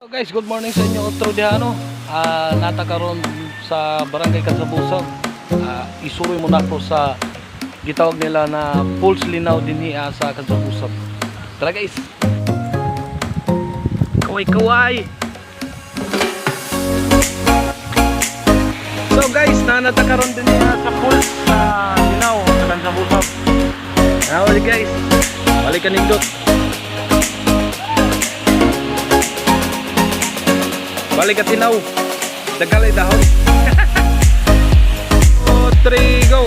So guys, good morning sa inyo. Otro diha, no. Naa ta karon sa Barangay Kansabusab. Isuroy mo nako sa gitawag nila na Pulse Linaw dinhi sa Kansabusab. Tara, guys. Kaway kaway. So guys, naa na ta karon dinhi sa Pulse sa Linaw sa Kansabusab. Now guys, balik ka nindot. Balik ka tinaw. Dagalay dahon. 2, 3, go!